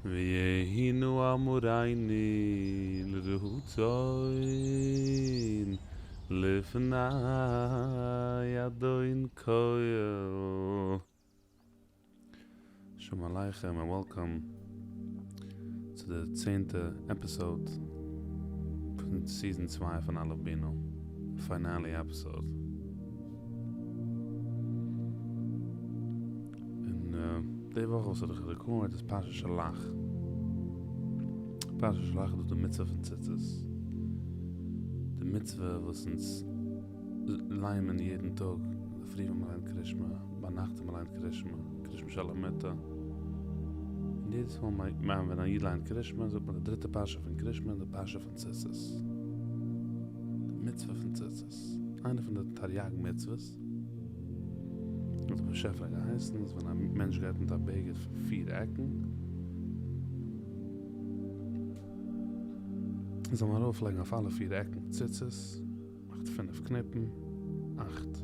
ויהי נא אמרינו לרצון לפני אדון כל. שלום עליכם און welcome צו די צענטע episode פון season צוויי פון אלף בינה, finale episode. און די וואך וואס האב איך record איז פרשת שלח. פרשת שלח איז דא די מצוה פון ציצית. די מצוה וואס אונז לייען מען יעדן טאג, אינדערפרי ווען מען ליינט קרישמע, ביינאכט ווען מען ליינט קרישמע, קרישמע שעל המיטה. און יעדעס מאל ווען א איד ליינט קרישמע זאגט מען די דריטע פרשה פון קרישמע די פרשה פון ציצית. די מצוה פון ציצית. איינע פון די תריג מצוות. האט דער באשעפער געהייסן אז ווען א מענטש גייט מיט א בגד פון פיר עקן, זאל מען ארויף לייגן אויף אלע פיר עקן ציצית, מאכט פינף קניפן, אכט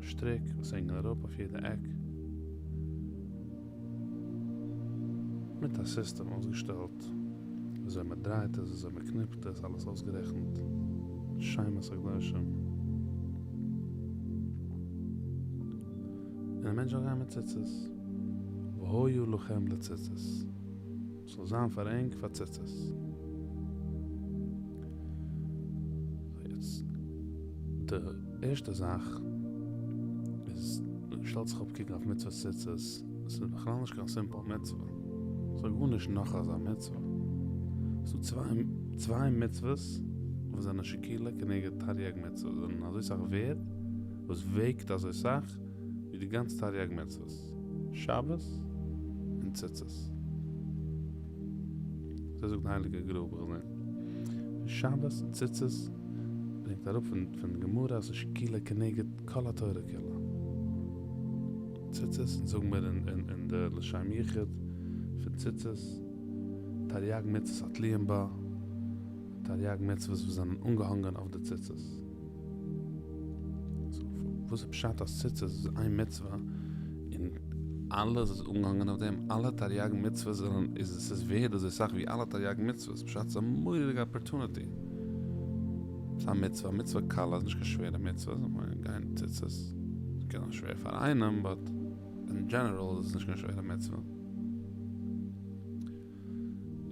שטריק וואס הענגען אראפ אויף יעדע עק, מיט א סיסטעם אויסגעשטעלט וויאזוי מען דרייט עס, וויאזוי מען קניפט עס, אלעס אויסגערעכנט, שמות הקדושים. און א מענטש זאל גיין מיט ציצית, והיה לכם לציצית, ס'זאל זיין פאר ענק פאר ציצית. יעצט די ערשטע זאך איז, שטעלט זיך אפ קוקן אויף מצוות ציצית, ס'איז בכלל נישט קיין simple מצוה, ס'איז גארנישט נאך אזא מצוה, ס'איז דא צוויי מצוות וואס זענען שקילה כנגד תריג מצוות, זענען אזוי סאך ווערד, וואס וועגט אזוי סאך ווי די גאנצע תריג מצוות, שבת און ציצית. אזוי זאגט די הייליגע גרא האב איך געזען. שבת און ציצית ברענגט אראפ פון גמרא אז ס'איז שקילה כנגד כל התורה כולה. ציצית, אונז זאגן מיר אין די לשם יחוד פון ציצית, תריג מצוות התלויים בה, תריג מצוות וואס זענען אנגעהאנגען אויף די ציצית. וואס איז פשט אז ציצית איז איין מצוה און אלעס איז אנגעהאנגען אויף דעם? אלע תריג מצוות זענען איז עס איז ווערד אזוי סאך ווי אלע תריג מצוות? פשט ס'איז א מורא'דיגע opportunity. ס'איז א מצוה, א מצוה קלה איז נישט קיין שווערע מצוה, זאל מען גיין ציצית. ס'קען זיין שווער פאר איינעם but אין general איז עס נישט קיין שווערע מצוה.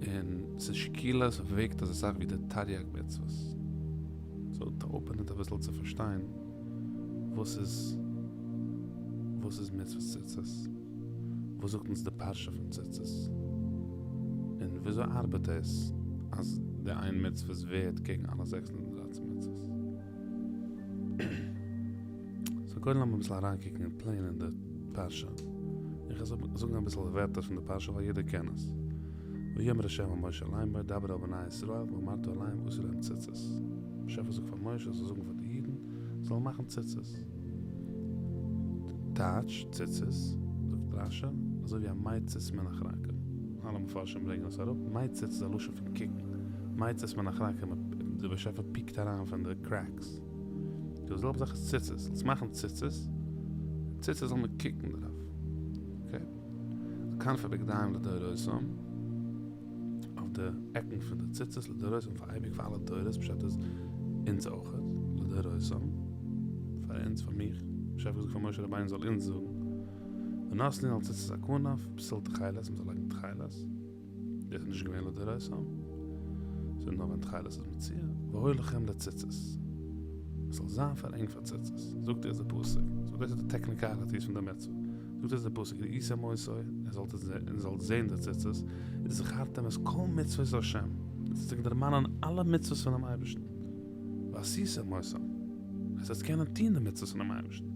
און ס'איז שקילה, ס'וועגט אזוי סאך ווי די תריג מצוות. so to open it אביסל צו פארשטיין וואס איז וואס איז מצוות ציצית, וואס זאגט אונז די פרשה פון ציצית, און וויאזוי ארבעט עס אז די איין מצוה איז ווערד קעגן אלע 613 מצוות. so קודם לאמיר אביסל אריינקוקן און plain אין די פרשה. איך וועל זאגן אביסל ווערטער פון די פרשה ווייל יעדער קען עס. ויאמר ה' אל משה לאמר דבר אל בני ישראל ואמרת אליהם ועשו להם ציצית. באשעפער זאגט פאר משה ער זאל זאגן פאר די אידן זיי זאלן מאכן ציצית. טייטש, ציצית, זאגט רשי, אזוי ווי א מציץ מן החרכים. אלע מפרשים ברענגען עס אראפ, מציץ איז א לשון פון קוקן. מציץ מן החרכים, דער באשעפער peek ט אריין פון די cracks. די זעלבע זאך איז ציצית, זאלסט מאכן ציצית, ציצית זאל מען קוקן דערויף, okay? כנפי בגדיהם לדורותם, אויף די עקן פון די ציצית לדורותם פאר אייביג פאר אלע דורות, פשט איז אונז אויכעט, לדורותם, פאר אונז, פאר מיך, באשעפער האט געזאגט פאר משה רבינו זאל אונז זאגן, ונתנו על ציצית הכנף, פתיל תכלת, מען זאל לייגן תכלת. דאס איז נישט געווען לדורותם, ס'איז נאר ווען תכלת איז מצויה, והיה לכם לציצית, עס זאל זיין פאר ענק פאר ציצית, זאגט ער איז די פסוק, so דאס איז די technicalities פון די מצוה, זאגט ער איז די פסוק, וראיתם אותו, איר זאלט זען די ציצית, וזכרתם את כל מצוות השם, עס זאל זיך דערמאנען אלע מצוות פונעם אייבערשטן. ועשיתם אותם, עטס וועטס קענען טון די מצוות פונעם אייבערשטן,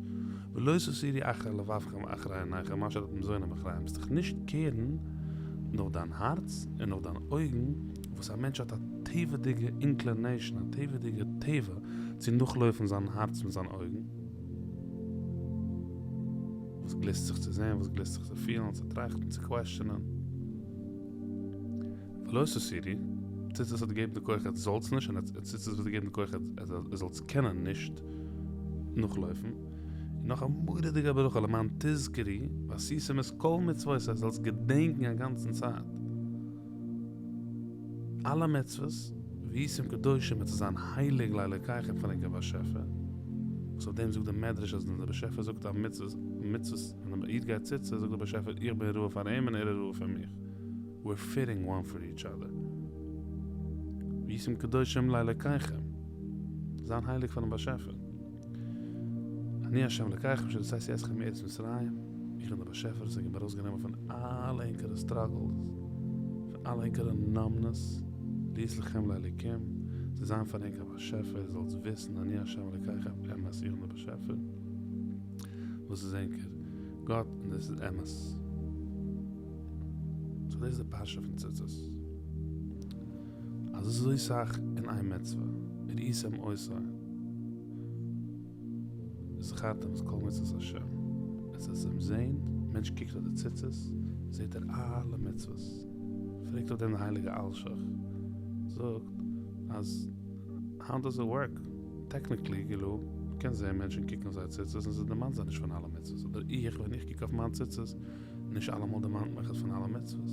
ולא תתורו אחרי לבבכם ואחרי עיניכם אשר אתם זונים אחריהם, וועסט דיך נישט קערן נאך דיין הארץ און נאך דיין אויגן, וואס א מענטש האט א טבע'דיגע inclination, א טבע'דיגע טבע צו נאכלויפן זיין הארץ מיט זיינע אויגן, וואס גליסט זיך צו זען, וואס גליסט זיך צו פילן, צו טראכטן, צו question ען. ולא תתורו, ציצית האט געגעבן די כח עטס זאלטס נישט, און ציצית וועט געבן די כח עטס זאלטס קענען נישט נאכלויפן. און נאך א מורא'דיגע ברכה למען תזכרו ועשיתם את כל מצותי, זאלסט געדענקן א גאנצן צייט אלע מצוות, והייתם קדושים וועט עטס זיין הייליג לאלוקיכם פאר ענקער באשעפער, וואס אויף דעם זאגט דער מדרש אז ווען דער באשעפער זאגט א מצוות מצוות ווען א איד גייט ציצית זאגט דער באשעפער איך בין ראוי פאר אים און ער איז ראוי פאר מיך, we're fitting one for each other, והייתם קדושים לאלוקיכם, זיין הייליג פארן באשעפער. אני ה' אלקיכם אשר הוצאתי אתכם מארץ מצרים, איך בין דער באשעפער וואס האט ענק ארויסגענומען פון אלע ענקערע סטראגלס, פון אלע ענקערע נאמנות, להיות לכם לאלוקים, צו זיין פאר ענק א באשעפער, זאלטס וויסן אני ה' אלקיכם אמת איך בין דער באשעפער וואס איז ענקער גאט און דאס איז אמת. סאו דאס איז די פרשה פון ציצית. אזוי סאך אין איין מצוה, וראיתם אותו. וזכרתם את כל מצוות השם, עטס וועטס אים זעהן, מענטש קוקט אויף די ציצית, זעהט ער אלע מצוות, פרעגט אויף דעם די הייליגע אלשיך, זאגט אז האו דאס איט ווארק, טעקניקלי כאילו, מ'קען זעהן מענטשן קוקן אויף זייער ציצית און ס'דערמאנט זיי נישט פון אלע מצוות, אדער איך ווען איך קוק אויף מיין ציצית, נישט אלעמאל דערמאנט מיך עס פון אלע מצוות.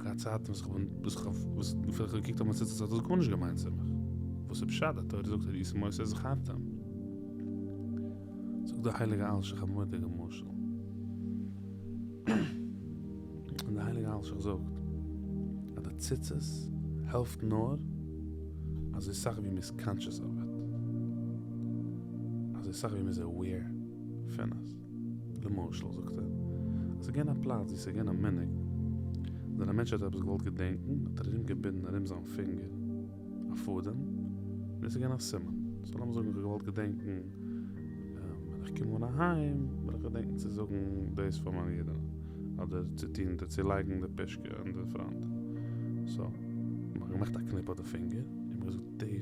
געהאט צייטן וואס איך בין וואס איך האב וואס אפילו איך האב געקוקט אויף מיין ציצית האט עס גארנישט געמיינט צו מיך. וואס איז פשט? די תורה זאגט וראיתם אותו וזכרתם. זאגט דער הייליגער אלשיך א מורא'דיגע משל. און דער הייליגער אלשיך זאגט אז די ציצית העלפט נאר אזוי סאך ווי מ'איז קאנטשעס אוו איט. אזוי סאך ווי מ'איז עוועיר פון עס. למשל, זאגט ער, אז ס'איז געווען א פלאץ וואו ס'איז געווען א מנהג אז ווען א מענטש האט עפעס געוואלט געדענקן האט ער ארום געבינדן ארום זיין פינגער א פאדעם און דאס איז געווען א סימן. סאו לאמיר זאגן איך האב געוואלט געדענקן ווען איך קום אן אהיים וועל איך געדענקן צו זאגן דאס פאר מיין אידענע אדער צו טון צו לייגן די פושקע אין די פראנט. סאו, מ'האט געמאכט א קניפ אויף די פינגער און מ'האט געזאגט די.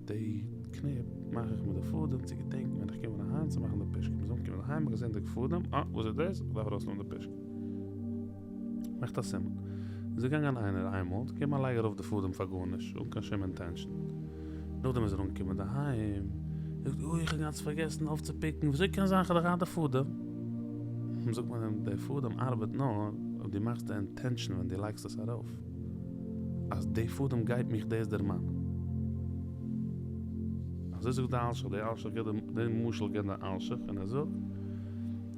די קניפ מאך איך מיט די פאדעם צו געדענקן ווען איך קום אהיים צו מאכן די פושקע, מ'איז אנגעקומען אהיים מ'האט געזען די פאדעם, אה וואס איז דאס? איך דארף ארויסנעמען די פושקע. מאכט א סימן. איז געגאנגען איינער איינמאל, געגעבן א לייג ארויף די פאדעם פאר גארנישט, אן קיין שום אינטענשאן. נאכדעם איז ער אנגעקומען אינדערהיים, זאגט אוי איך האב גאנץ פארגעסן אויפצופיקן, וויאזוי קען זיין איך האב דאך געהאט די פאדעם? זאגט מען אים, די פאדעם ארבעט נאר אויב דו מאכסט די אינטענשאן ווען דו לייגסט עס ארויף. אז די פאדעם גייט מיך דאס דערמאנען. אזוי זאגט די אלשיך, די אלשיך גיבט די משל גיבט די אלשיך און ער זאגט,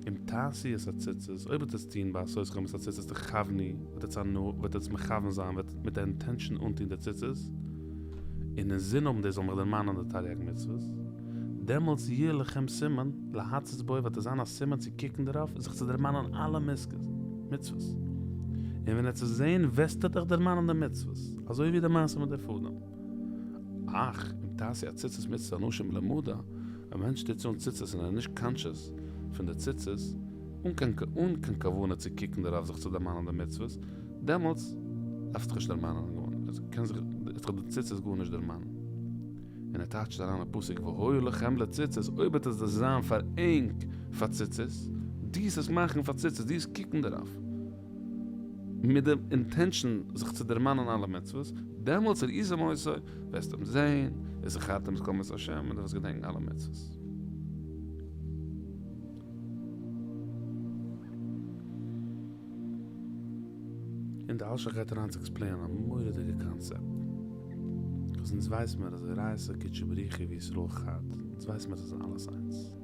אם תעשו את הציצית, אויב וועט עטס טון בעשותכם את הציצית תכוונו, וועט עטס הנאה, וועט עטס מכוון זיין, וועט מיט די אינטענשאן אנטון די ציצית, און אינזין האבן דאס זאל מיך דערמאנען די תריג מצוות, דעמאלטס יהיה לכם סימן להציץ בו וועט עס זיין א סימן צו קוקן דערויף און זיך צו דערמאנען אלע מצוות. און ווען עטס עס זעהן וועסטו דיך דערמאנען די מצוות, אזוי ווי די מעשה מיט די פאדעם. אך, אם תעשו הציצית מצות אנשים מלומדה, א מענטש טוט אן ציצית און ער איז נישט קאנטשעס פון די ציצית, אן קיין אן קיין כוונה צו קוקן דערויף זיך צו דערמאנען די מצוות, דעמאלטס דארפסטו דיך נישט דערמאנען גארנישט, קען זיך די ציצית גארנישט דערמאנען. און ער טייטשט אריין א פסוק והיה לכם לציצית, אויב וועט עס דאס זיין פאר ענק פאר ציצית, דו'סט עס מאכן פאר ציצית, דו'סט קוקן דערויף מיט די אינטענשאן זיך צו דערמאנען אלע מצוות, דעמאלטס וראיתם אותו, וועסטו אים זען, וזכרתם את כל מצוות השם, און דו וועסט געדענקן אלע מצוות. און די אלשיך גייט אריין צו עקספלעינען א מורא'דיגע קאנצעפט. וואס אונז ווייס מיר אז אורייתא קודשא בריך הוא וישראל חד, אונז ווייס מיר אז עס איז אלעס איינס.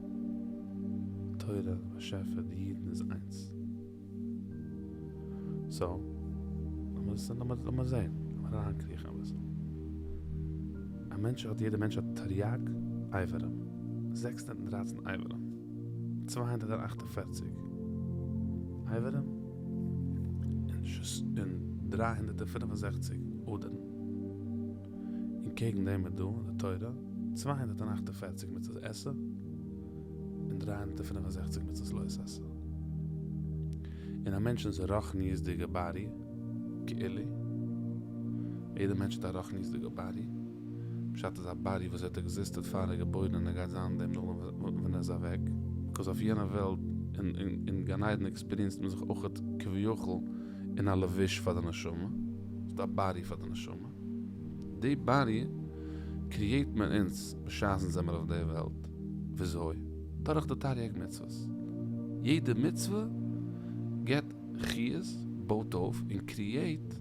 תורה, באשעפער, די אידן איז איינס. סאו, לאמיר זעהן, לאמיר אריינקריכן אביסל. א מענטש האט, יעדער מענטש האט תריג אברים, 613 אברים. 248 אברים און 365 אדערן. און קעגן דעם איז דא אין די תורה 248 מצות עשה און 365 מצות לא תעשה. און א מענטשנ'ס רוחניות'דיגע באדי, כאילו, יעדער מענטש האט א רוחניות'דיגע באדי, פשט איז א באדי וואס האט עקזיסטעד פאר ער איז געבוירן און ער גייט זיין דעם נאכדעם ווען ער איז אוועק, ביקאוז אויף יענע וועלט אין גן עדן עקספיריענסד מען זיך אויכעט כביכול אין א לבוש פאר די נשמה, ס'איז דא א באדי פאר די נשמה, די באדי קריעיט מען אונז בשעת אונז זעמער אויף די וועלט. וויאזוי? דורך די תריג מצוות. יעדע מצוה געבט חיות, בויט אויף און קריעיט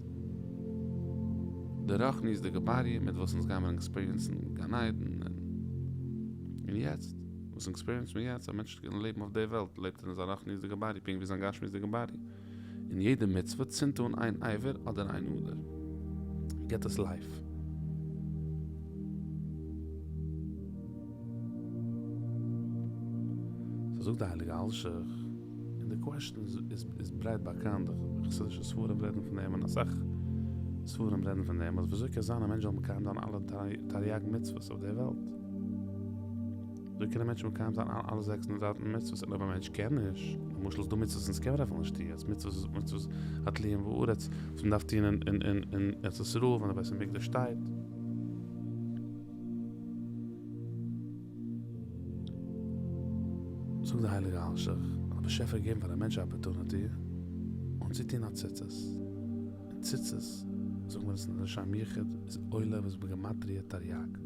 די רוחניות'דיגע באדי מיט וואס אונז גיימער עקספיריענסן גן עדן און יעצט. וואס עקספיריענס מיר יעצט? א מענטש קען לעבן אויף די וועלט, לעבט ער אין זיין רוחניות'דיגע באדי פונקט ווי זיין גשמיות'דיגע באדי. און יעדע מצוה צינדט אן איין אבר אדער איין אדר. געט עס לייף. סאו זאגט די הייליגע אלשיך, און די קוועשטען איז ברייט באקאנט, די חסידישע ספרים רעדן פון דעם און אסאך ספרים רעדן פון דעם, אז וויאזוי קען זיין א מענטש זאל מקיים זיין אלע תריג מצוות אויף די וועלט? וויאזוי קען א מענטש מקיים זיין אלע 613 מצוות און אויב א מענטש קען נישט, למשל איז דא מצוות אונז קען מיר אפילו נישט טון יעצט, מצוות מצוות התלויים בארץ וואס מען דארף טון אין אין ארץ ישראל ווען די בית המקדש שטייט. זאגט די הייליגע אלשיך, האט דער באשעפער געגעבן פאר א מענטש א אפערטוניטי אנצוטון א ציצית, און ציצית, זאגן מיר עס אין לשם יחוד, איז עולה וואס בגימטריא תריג.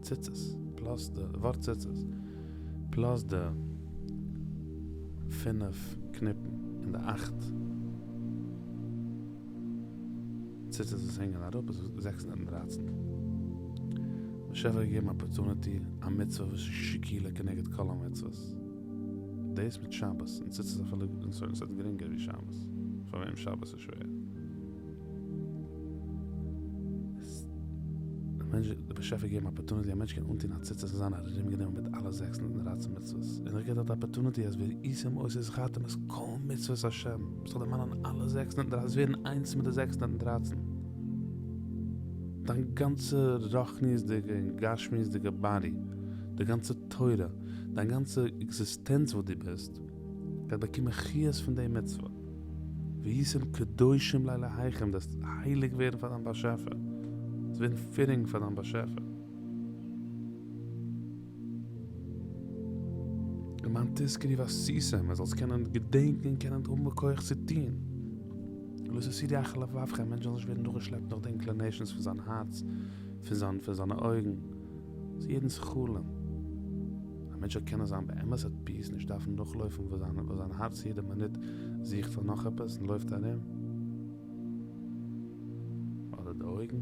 ציצית, פלאס די ווארט ציצית, פלאס די פינף קניפן און די אכט ציצית וואס הענגען אראפ איז 613. באשעפער האט געגעבן אפערטוניטי, א מצוה וואס איז שקילה כנגד כל המצוות. דאס מיט שבת, און ציצית אפילו אין סערטען סענס גרינגער ווי שבת, פאר וועם שבת איז שווער. דער באשעפער געגעבן אפערטוניטי א מענטש קען אנטון א ציצית און זיין ארומגענומען מיט אלע 613 מצוות, און ער געבט די אפערטוניטי אז וראיתם אותו וזכרתם את כל מצוות השם, זיך דערמאנען אלע 613, ווערן איינס מיט די 613. דיין גאנצע רוחניות'דיגע און גשמיות'דיגע באדי, די גאנצע תורה, דיין גאנצע עקזיסטענץ וואס דו ביסט, גייט באקומען חיות פון די מצוה. והייתם קדושים לאלהיכם, דו וועסט הייליג ווערן פאר דיין באשעפער, וועסט ווערן פיטינג פאר דיין באשעפער. למען תזכרו ועשיתם, מען זאל עס קענען געדענקען און קענען האבן די כח צו טון. לא תתורו אחרי לבבכם, א מענטש זאל נישט ווערן נאכגעשלעפט נאך די אינקלינעישאנס פון זיין הארץ, פון זיין פון זיינע אויגן. ס'איז יעדנ'ס חלום. א מענטש זאל קענען זיין באמת עט פיס, נישט דארפן נאכלויפן וואס זיין וואס זיין הארץ יעדע מינוט זוכט פאר נאך עפעס און לויפט ארום. אדער די אויגן.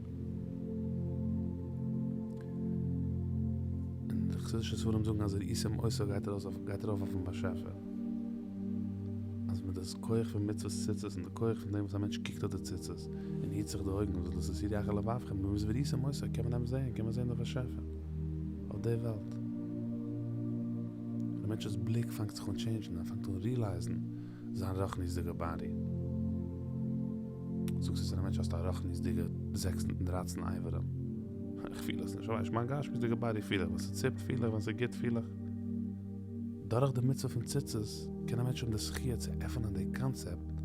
און די חסידישע ספרים זאגן אז וראיתם אותו גייט ארויס אויף גייט ארויף אויפן באשעפער. אז מיט דאס כח פון מצוות ציצית און די כח פון דעם וואס א מענטש קוקט אויף די ציצית און היט זיך די אויגן לא תתורו אחרי לבבכם און איז וראיתם אותו קען מען אים זעהן קען מען זעהן די באשעפער אויף די וועלט. די מענטש'ס בליק פאנגט זיך אן טשעינדזשן ער פאנגט אן ריעלייזן זיין רוחניות'דיגע באדי. זאגסטו צו א מענטש האסט א רוחניות'דיגע 613 אברים. איך פיל עס נישט, ווייסט מיין גשמיות'דיגע באדי פיל איך, ווען ס'ציפט פיל איך, ווען ס'גוט פיל איך. דורך די מצוה פון ציצית קען א מענטש האבן די זכי' צו עפענען די קאנצעפט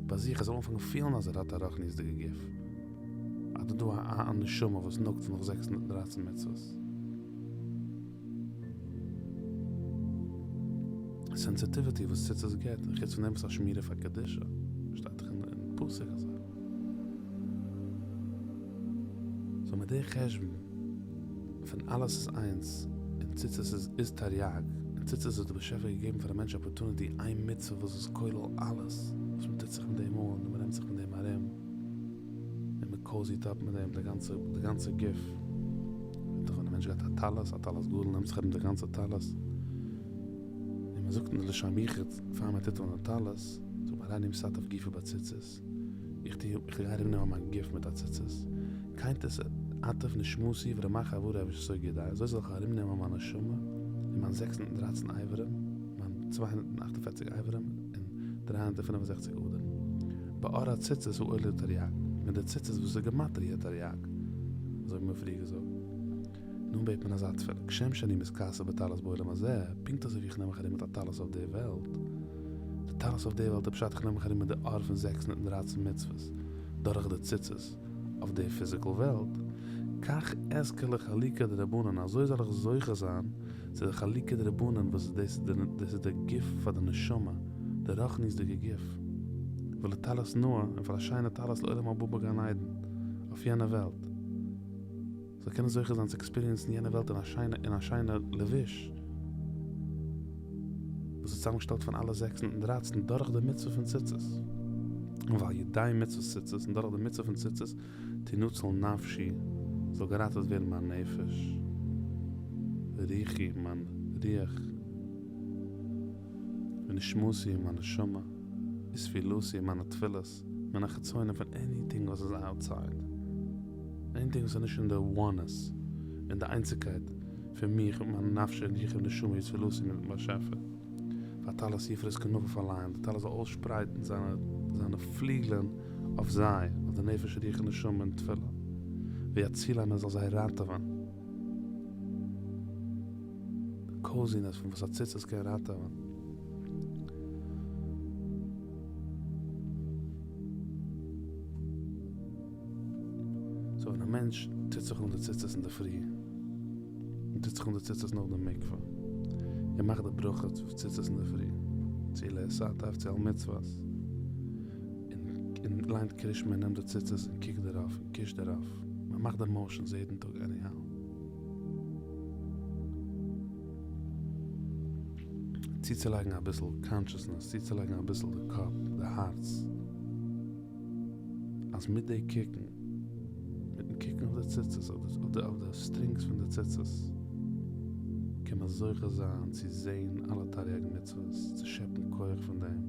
ביי זיך, ער זאל אנפאנגען פילן אז ער האט א רוחניות'דיגע גוף, אז דא דא א נשמה וואס נאגט נאך 613 מצוות. סענסיטיוויטי וואס ציצית געבט, און חוץ פון דעם וואס א שמירה פאר קדושה, שטייט דאך אין פסוק אזוי. סאו מיט די חשבון פון אלעס איז איינס, און ציצית איז איז תריג, און ציצית האט דער באשעפער געגעבן פאר א מענטש אפערטוניטי איין מצוה וואס איז כולל אלעס, וואס מען טוט זיך מיט דעם אן און מען נעמט זיך מיט דעם ארום, און מען קאוזיט אפ מיט דעם די גאנצע די גאנצע גוף. דאך ווען א מענטש גייט א טלית, א טלית גדול נעמט זיך ארום די גאנצע טלית, און מען זאגט אין די לשם יחוד פאר מען טוט אן די טלית, זאגט מען הריני מתעטף גופי בציצית, איך טו איך גיי ארום נעמען מיין גוף מיט א ציצית, כן תתעטף נשמתי ורמ"ח אברי ושס"ה גידי, אזוי זאל איך ארום נעמען מיין נשמה און מיין 613 אברים, מיין 248 אברים און 365 אדערן, באור הציצית העולה תריג, מיט די ציצית וואס איז גמטריא תריג, אזוי האבן מיר פריער געזאגט. נו בעט מען אזא תפילה, כשם שאני מתכסה בטלית בעולם הזה, פונקט אזוי ווי איך נעם מיך ארום מיט א טלית אויף די וועלט, די טלית אויף די וועלט איז פשט איך נעם מיך ארום מיט די אור פון 613 מצוות דורך די ציצית אויף די פיזיקל וועלט, כך אזכה לחלוקא דרבנן, אזוי זאל איך זוכה זיין צו די חלוקא דרבנן וואס דאס איז די גוף פאר די נשמה, די רוחניות'דיגע גוף, ולטלית נאה, און פאר א שיינע טלית לעולם הבא בגן עדן, אויף יענע וועלט. זאל קענען זוכה זיין צו עקספיריענסן יענע וועלט אין א שיינע אין א שיינע לבוש וואס איז צוזאמגעשטעלט פון אלע 613 דורך די מצוה פון ציצית. און ועל ידי מצוות ציצית און דורך די מצוה פון ציצית תנצל נפשי זאל געראטעוועט ווערן מיין נפש, ורוחי מיין רוח, ונשמתי מיין נשמה, ותפילתי מיינע תפילות, מן החיצונים פון עניטינג וואס איז אוטסייד, עניטינג וואס איז נישט אין די וואנעס, אין די איינציגקייט פון מיך מיט מיין נפשי און רוחי ונשמה ותפילתי מיטן באשעפער. והטלית יפרוס כנפיו עליהם, די טלית זאל אויסשפרייטן זיינע זיינע פליגלען אויף זיי, אויף די נפש רוח און נשמה און תפילה, ויצילם ער זאל זיי ראטעווען. די קאוזינעס פון וואס א ציצית קען ראטעווען. סאו ווען א מענטש טוט זיך אן די ציצית אינדערפרי, און טוט זיך אן די ציצית נאך די מקווה, און מאכט די ברכה אויף ציצית אינדערפרי, צו להתעטף צו על מצוות, און ליינט קריאת שמע און נעמט די ציצית און קוקט דערויף און קישט דערויף, מען מאכט די מאושענס יעדן טאג עניהאו. צוצולייגן אביסל קאנשעסנעס, צוצולייגן אביסל די קאפ, די הארץ. אז מיט די קוקן, מיטן קוקן אויף די ציצית, אויף די סטרינגס פון די ציצית, קען מען זוכה זיין צו זען אלע תריג מצוות, צו שעפן כח פון דעם,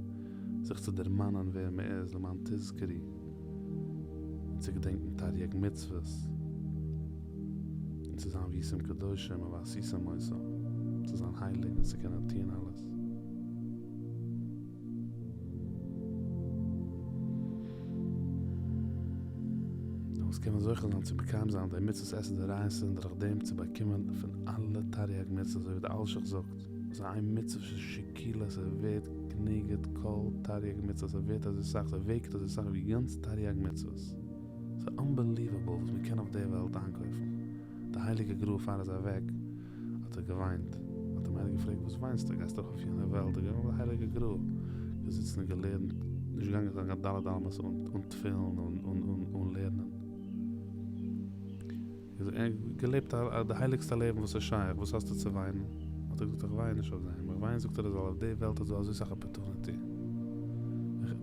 זיך צו דערמאנען ווער מען איז, למען תזכרו, און צו געדענקן תריג מצוות, און צו זיין והייתם קדושים און ועשיתם אותם, צו זיין הייליג און צו קענען טון אלעס. דעמאלטס קען מען זוכה זיין צו מקיים זיין די מצוות עשה דאורייתא און דורך דעם צו באקומען פון אלע תריג מצוות אזוי ווי די אלשיך זאגט אז איין מצוה שקולה ס'ווערט כנגד כל תריג מצוות ס'ווערט אזוי סאך ס'וועגט אזוי סאך ווי גאנץ תריג מצוות ס'איז אנבעליוועבל וואס מ'קען אויף די וועלט איינקויפן די הייליגע גרא פאר ער איז אוועק האט ער געוויינט, האט אים איינער געפרעגט וואס וויינסטו, גייסט דאך אויף יענע וועלט, איז געווען די הייליגע גרא, געזיצן און געלערנט, נישט געגאנגען קיין ד' אמות אן תפילין און אן לערנען, געלעבט די הייליגסטע לעבן וואס איז שייך, וואס האסטו צו וויינען? האט ער געזאגט איך וויין נישט אויף דעם, איך וויין זאגט ער אז ווייל אויף די וועלט איז דא אזוי סאך אפערטוניטי,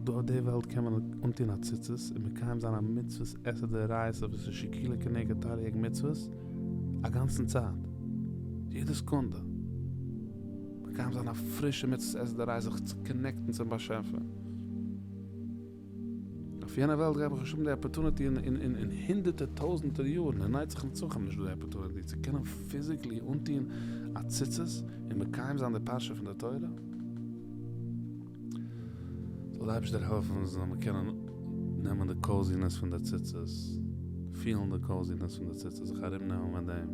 דא אויף די וועלט קען מען אנטון א ציצית און מקיים זיין א מצוות עשה דאורייתא וואס איז שקולה כנגד תריג מצוות, א גאנצן צייט, יעדע סעקונדע, מקיים זיין א פרישע מצוות עשה דאורייתא זיך צו קאנעקטן צום באשעפער. אויף יענע וועלט גייט מען נישט האבן די אפערטוניטי אין הונדערטער טויזנטער יארן, אין נצח נצחים נישט דא די אפערטוניטי צו קענען פיזיקלי אנטון א ציצית און מקיים זיין די פרשה פון די תורה. זאל די אייבערשטער העלפן זאל מען קענען נעמען די קאוזינעס פון די ציצית, פילן די קאוזינעס פון די ציצית, זיך ארום נעמען מיט דעם,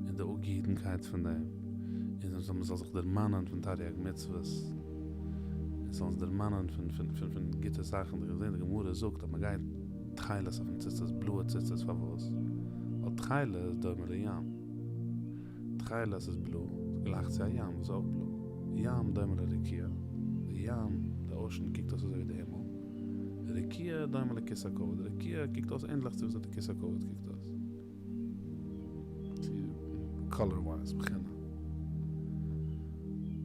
און די אפגעהיטנקייט פון דעם, און זאל מען זאל זיך דערמאנען פון תריג מצוות, און זאל אונז דערמאנען פון פון פון פון גוטע זאכן, איך האב געזען די גמרא זאגט אז מען גייט תכלת אויפן ציצית, בלויע ציצית פארוואס? ווייל תכלת איז דומה לים. תכלת איז בלוי, גלייך צו א ים וואס איז אויך בלוי. ים דומה לרקיע, די ים, די אושען, קוקט אויס אזוי ווי די הימל. רקיע דומה לכסא הכבוד, די רקיע קוקט אויס ענדליך צו וויאזוי די כסא הכבוד קוקט אויס. צו קאלער ווייז בחינה.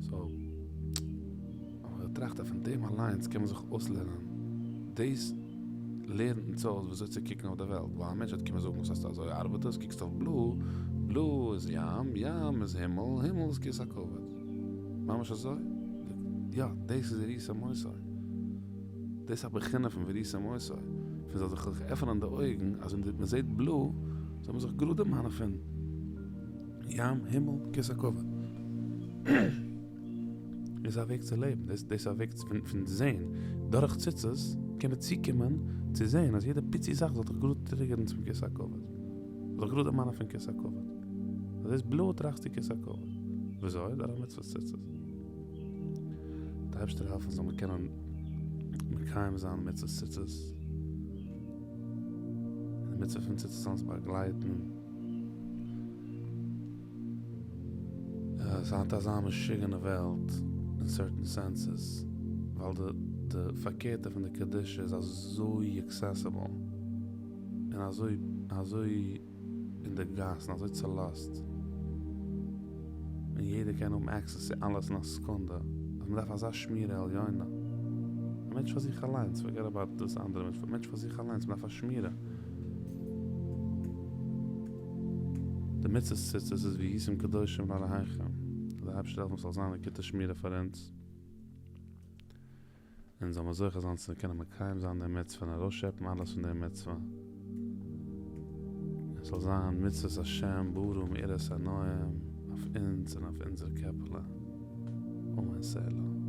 סאו, האב איך געטראכט אז פון דעם אליינס קען מען זיך אויסלערנען דאס. לערנט אונז אויס וויאזוי צו קוקן אויף די וועלט, ווייל א מענטש וועט קומען זאגן וואס הייסט אזוי ארבעט עס, קוקסט אויף בלוי, בלוי איז ים, ים איז הימל, הימל איז כסא הכבוד. ממש אזוי? יא, דאס איז וראיתם אותו. דאס איז א בחינה פון וראיתם אותו, פון זאל זיך עפענען די אויגן אז ווען מען זעט בלוי זאל מען זיך גראד דערמאנען פון ים, הימל, כסא הכבוד. איז א וועג צו לעבן, דאס איז א וועג פון זען, דורך ציצית קען מען צוקומען צו זען אז יעדע פיצי זאך זאל דיך גראד טריגערן צום כסא הכבוד, זאל דיך גראד דערמאנען פון כסא הכבוד, אז דאס בלוי טראכסטו כסא הכבוד, וויאזוי? דורך מצוות ציצית. די אייבערשטער העלפן זאל מען קענען מקיים זיין מצוות ציצית, און די מצוה פון ציצית זאל אונז באגלייטן. ס'איז היינט אזא משוגענע וועלט אין סערטען סענסעס, ווייל די די פארקערטע פון די קדושה איז אזוי עקסעסעבל און אזוי אזוי. אין די גאסן, אזוי צולאזט, און יעדער קען האבן access צו אלעס אין א סעקונדע, אז מען דארף אזא שמירה עליונה. א מענטש פאר זיך אליינס, forget about דאס אנדערע מענטש, א מענטש פאר זיך אליינס, מען דארף א שמירה. די מצות ציצית איז והייתם קדושים לאלהיכם, זאל דער אייבערשטער העלפן ס'זאל זיין א גוטע שמירה פאר אונז. און זאל מען זוכה זיין צו קענען מקיים זיין די מצוה און ארויסשעפן אלעס פון די מצוה, און ס'זאל זיין מצוות השם ברא מאירת עיניים אויף אונז און אויף אונזער קעפעלע, אמן סלה.